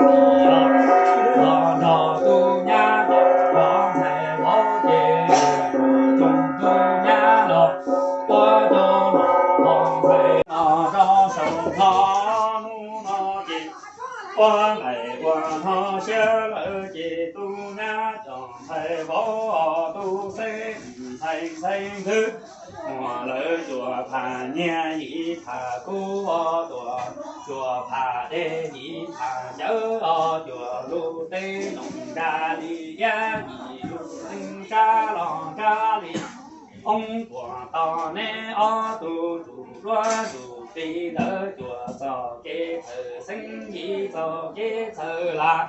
txiv los, los nrog tus nyab los, los ntxhais vauv ces, los coob tus nyab los, ua cov los los ntxhais los rau saum no, hnub no ces ua nqaim ua no siab lawm ces tus nyab cov ntxhais vauv tus xeeb ntxhais xeeb ntxwv, muaj lawv cuaj pham nyiaj yim pham kub tuaj, cuaj pham dej yim pham cawv, cuaj lub teb noog nrag li iab, yim lub neej sab los nrag li oob, tuaj tos neb ob tug ntsuj duab ntsuj plig ntawd, cuaj txoj kev txhawm xeeb yim txoj kev txhawm lam,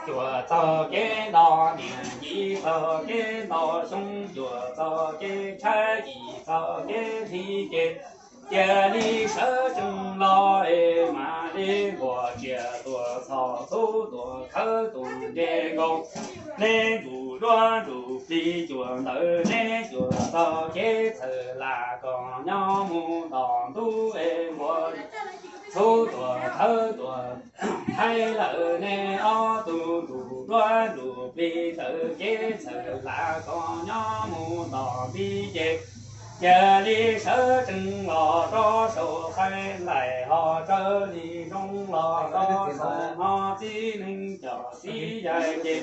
cuaj txoj kev nto niam yim txoj kev nto xyoo, cuaj txoj kev tshaib yim txoj kev hli ces, cia li sawv tsees los es mam li npuaj tsiaj tuaj txhos txhub tuaj khawb tus nce nkaus. Neb ntsuj duab ntsuj plig cuaj ntawd, neb cuaj txoj kev txhawm lam kom nyob mus nto ntuj es npuaj txhub tuaj khawb tuaj thaij lawm neb ob tug ntsuj duab ntsuj plig ntawd, kev txhawm lam kom nyob mus nto nti ces Cia li sawv tsees los rau saum qaib ntais, ho raws li zoo los rau saum no, txiv neej cov txiv yaig ces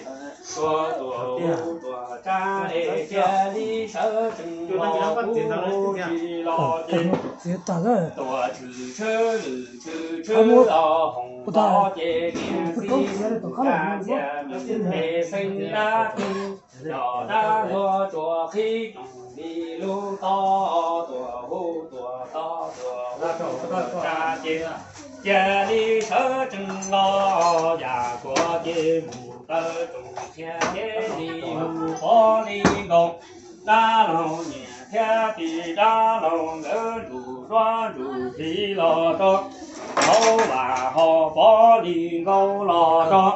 tuaj tuam hu tuam tsav es cia li sawv tsees los, kuv tsis los ces tuam tshwm tshwb lwm tshwm tshwb los hoom tod ces niam txiv mus tsa txias mus es xeeb dab tug cov dab luag tsuas qhib coom li lub tod, tuam hu tuam tod tuam hu tuam tsav ces cia li sawv tsees los, yam kuav ces mus taw tsoos thiab ces li mus pov li nkaus, dab laug niam thiab txiv dab laug nkawd ntsuj duab ntsuj plig los rau, hauv vam ho pov li nkaus los rau,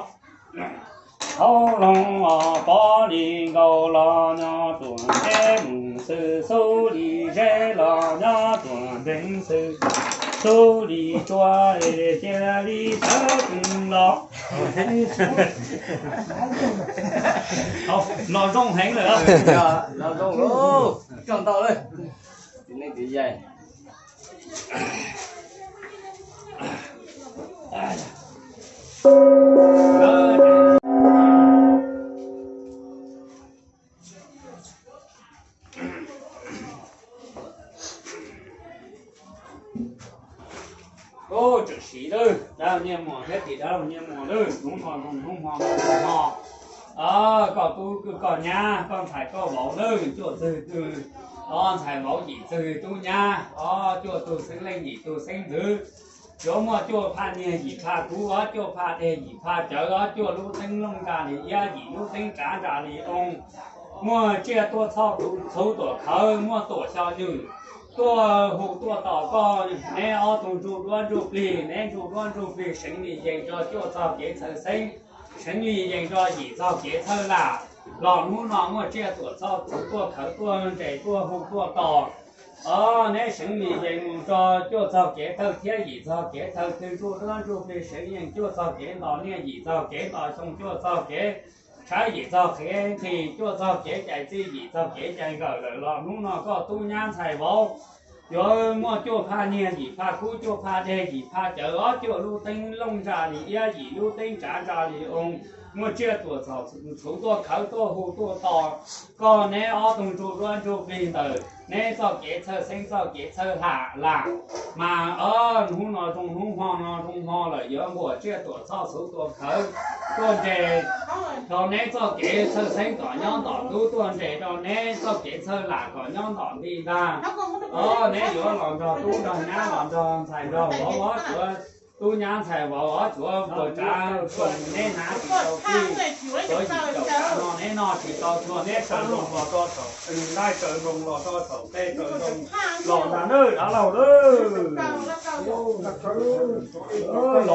hauv loog ho pov li nkaus los nyob tuam ntej mus xwb, xub li zeb los nyob tuam ntej xwb, xub li tsua es cia li sawv tsees los. Los zoo heev lawm. Los zoo lawm, coj ntau lawm. Txiv neej txiv yaig. Ub, tseem siv lawm, dab laug Nyiaj Muas thiab tim dab laug Nyiaj Muas lawm, hnub no zoo hnub hmo no zoo hmo. Koj tub koj nyab, koj ntxhais koj vauv lawm, cuaj txwg tub, ob ntxhais vauv yim txwg tub nyab, ob cuaj tug xeeb leej yim tug xeeb ntxwv. Yuav muaj cuaj phaj niag yim phaj kub, ob cuaj phaj dej yim phaj cawv, ob cuaj lub teeb looj nra li iab, yim lub teeb tsav nra li oo. Muaj tsiaj tuaj txhoj txhuv tuam khawv, muaj tuam xyo nywm tuaj hu tuaj tos koj. Neb ob tug ntsuj duab ntsuj plig, neb ntsuj duab ntsuj plig seev li yees rau cuaj txog kev txhawj xeeb, seev li yees rau yim txog kev txhawj lam. Los hnub no muaj tsiaj tuam txhoj txhuv tuaj khawv tuaj nres tuaj hu tuaj tos. Neb seev li yees mus rau cuaj txog kev thawj thiab yim txog kev thawj twg, ntsuj duab ntsuj plig seev yees cuaj txog kev ntos niaj, yim txog kev ntos xyoo, cuaj txog kev tshaib, yim txog kev nqhis, cuaj txog kev cais txij, yim txog kev cais nkawm lawm los hnub no koj tub nyab ntxhais vauv yuav muaj cuaj phaj niag yim phaj kub, cuaj phaj dej yim phaj cawv, ob cuaj lub teeb looj nra li iab, yim lub teeb tsav nra li oo, muaj tsiaj tuam txhoj txhuv tuaj khawv tuaj hu tuaj tos koj. Neb ob tug ntsuj duab ntsuj plig ntawm neb txoj kev txhawj xeeb txoj kev txhawj lam, mas hnub no zoo hnub hmo no zoo hmo lawm yuav npuam tsiaj tuam txhoj txhuv tuaj khawv tuaj nres rau neb txoj kev txhawj xeeb kom nyob ntom ntub, tuaj nres rau neb txoj kev txhawj lam kom nyob ntom nti ntag. Neb yuav los nrog tub nrog nyab los nrog ntxhais nrog vauv, ob tug tub nyab ntxhais vauv ob tug puas tsav tsoos neb hnav tsis tau tij, yuav yim caum tsav no neb noj tsis tau txhua, neb saw nroos los rau saum, nqaij saw nroos los rau saum, tej saw nroos los ntag nawb dab laug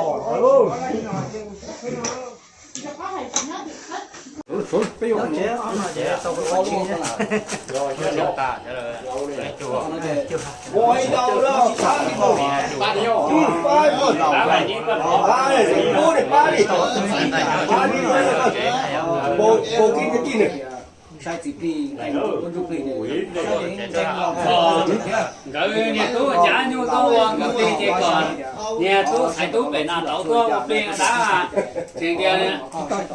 nawb. Los lawm. Saib txiv plig, ntsuj plig, nkawd niag tub cav nyuj tub ua nkawd plig ces kom niag tub xaiv tub pem no rauv tuaj ua plig dab. Tseem tias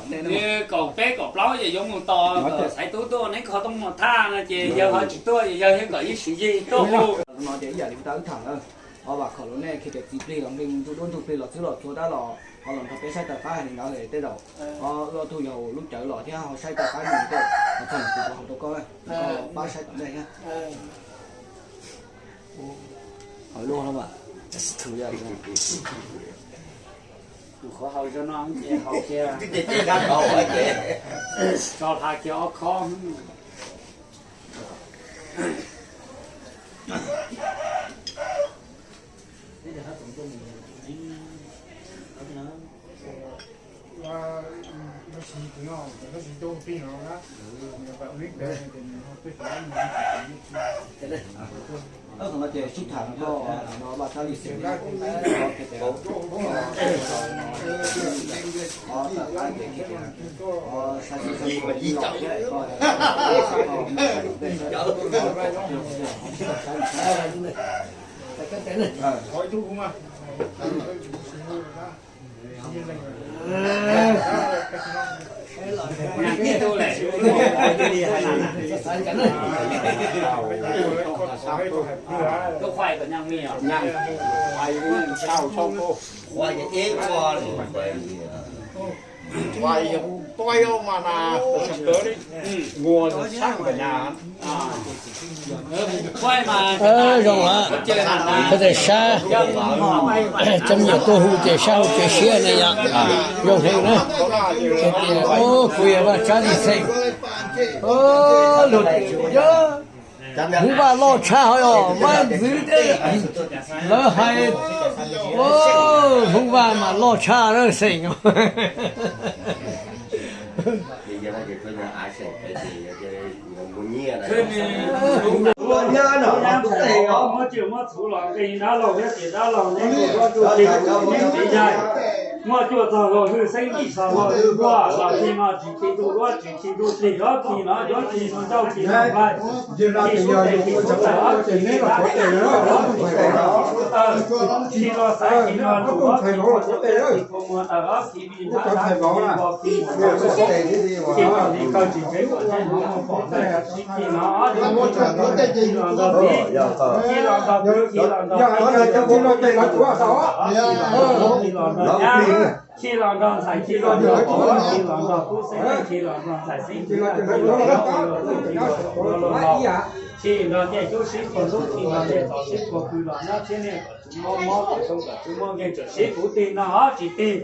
nws kaum peb kaum plaub ces yuav mus tos kom xaiv tub tuaj neb kho tooj mus thaj no ces yawg ho tsis tuaj ces yawg thiaj kom ib sim yig tuaj hu. No ces ib yam li kuv tau wb tham ntawd, ho vam khom rau nej khi tias txiv plig los nqi ntsuj duab ntsuj plig los xwb los txhua dab los ho los nrog peb saib taws qab hais li ntawd tej zaum ho ob tug yog lub cawv los thiab ho saib taws qab mus tej ho txog kuv hau rau koj, koj pab saib tom ntej thiab. Hauv luaj no mas, tus qhov hau zoo no ces hau kiag, tso hla kiag ob khob. Ces sib tham no, no Vaj Tsab Lis Xeem, qhov tawm qab ces qhov saib xyuas thiab ko, Zoo lawm, koj tej sab, cov me nyuam tuaj hu ces sab hauv tsev siab ne yom. Zoo heev na. Ces tias, kuv yog Vaj Tsab Lis Xeem. Luag tias, yog Hmoob Vaj loj tshaj hos yog Vaj Ntxwv thiab. Lawv hais, Hmoob Vaj mas loj tshaj lawm Xeem. Muab tsiaj muab txhuv los nqi dab laug thiab tias dab laug neb ua duab ntsuj plig, neb txiv yaig, muaj cuaj txog hluas hwj xeeb, yim txog hluas hwj nquag, los khi no tsis khi ntuj duab tsis khi ntuj plig, ob khi no yuav khi hluas ncauj khi hluas nplaig, khi sub tes khi sub taw, ob khi khi dab khi khi taw, khi hluas xaiv khi hluas ntuj, ob khi hluas nquag khi hluas muag taw, ob khi vij nab dab khi vij npog khi muam nraug, khi kom li kaw tsis tseev kom ntsej muag muaj pom ntawm sib khi no, ob khi los nrog txiv, khi los nrog kwv, khi los nrog tub, khi los nrog nyab, khi los nrog ntxhais, khi los nrog pog, khi los nrog tub xeeb leej, khi los nrog ntxhais xeeb tub, khi los nrog tub los tub, khi los nrog tub los laus, khi nrog ncej cub sib puag ntxub, khi nrog ncej txos sib puag pw los nyob thiab nej kom tsis mob mob kom tshoob kom tsis muaj nkeeg txawm sib kuv tig no ob tsis tig.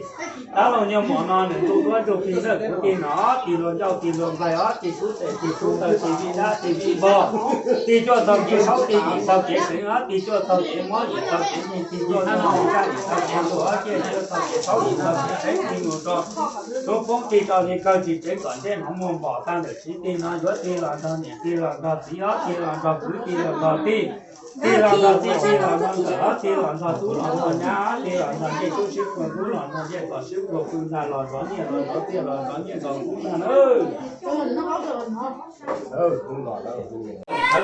Dab laug nyuag mom no nws ntuj duab ntsuj plig nrog kuv tig no ob tig hluas ncauj tig hluas nplaig ob tig sub tes tig sub taw tig vij dab tig vij npog, tig cuaj txog kev saub tig yim txog kev seev ob tig cuaj txog kev mob yim txog kev nkeeg tig cuaj txog kev sab yim txog kev ntuag ob tig cuaj txog kev saub yim txog kev seev tig mus rau tub poob tig rau li kaw tsis tseev kom ntsej muag muaj npom tag ntawm sib tig no yuav tig los nrog niam tig los nrog txiv ob tig los nrog kwv tig los nrog tij. Tig los nrog txij, tig los nrog ntxawm, tig los nrog tub los nrog nyab, tig los nrog ncej cub sib puag ntxub los nrog ncej txos sib puag pw ntag los zov nyiaj los zov txiaj los zov nyiaj zov kub ntag nawb. Thawv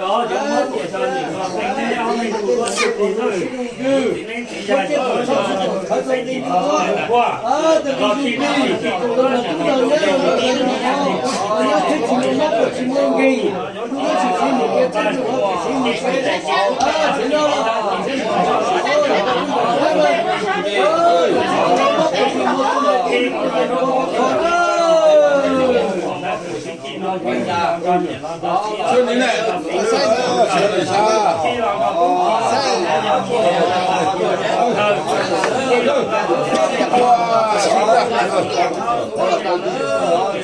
os, cov muab tias tso nim no qee neb ob leeg tug duab tug plig nawb, kwv txiv neeb txiv yaig txawj tso txawj txawj txawj txawj txawj txawj txawj txawj txawj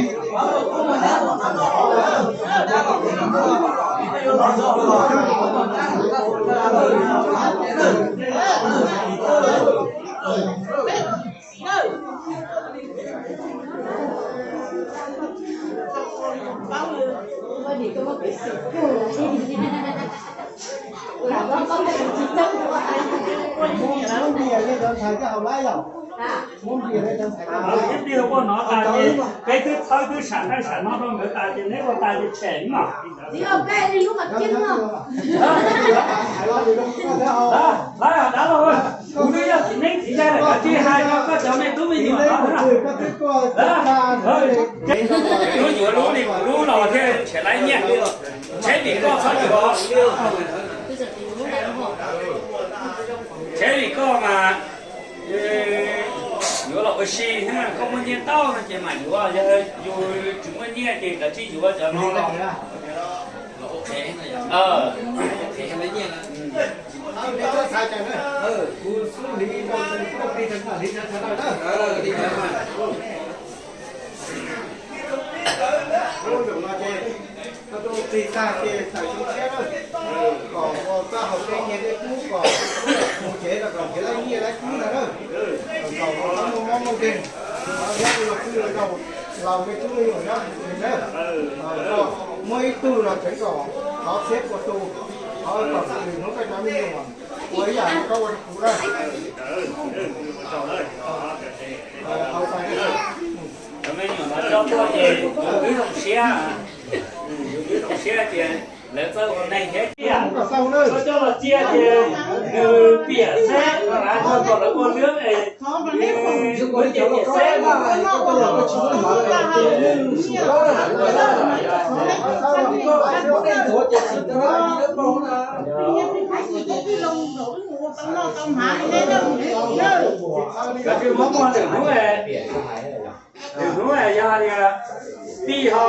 txawj Muab npias li cov ntxhais thiab hauv laib yom. Muab npias li cov ntxhais thiab hauv laib. Ib pliag ua nov tas ces peb twb txhawb twb sam qeej sam no rau nkawd tas ces neb ua tas ces tshem mas. Dab laug, kuv twb yog txiv neeb txiv yaig lawm kav tsij hais rau koj cov me tub me nyuam no. Lub yuav lub li kuv lub los thiaj tshem laib nyiaj. Tsheb vim koj txhob yuav. Tsheb vim koj mas yuav los ua si, koj muaj nyiaj tau no ces mam yuav, yog yus tsis muaj nyiaj ces kav tsij yuav cov no los. Kom ua txaj haus dej nyiag dej kub kom mus tsev los kom nrhiav laij nyiaj laij kub ntag na. Kom muaj mob muaj nkeeg, nyob ua kwv Laus me tub me nyuam nyob hauv tsev na, muaj ib tug los tseev kom qhov txhiab ua tu, qhov kom hnub koj cov me nyuam ua ib yam koj ua rau kuv na. Cov me nyuam no coj tuaj ces yus twb zoo siab, yus twb zoo siab tias lawv txawj ua neeg thiab tiag. Koj coj los cia ces nws piam xwb, kom lawv ua lwb es, piam xwb. Koj twb muab muag lwm hnub, lwm hnub yog tias tij ho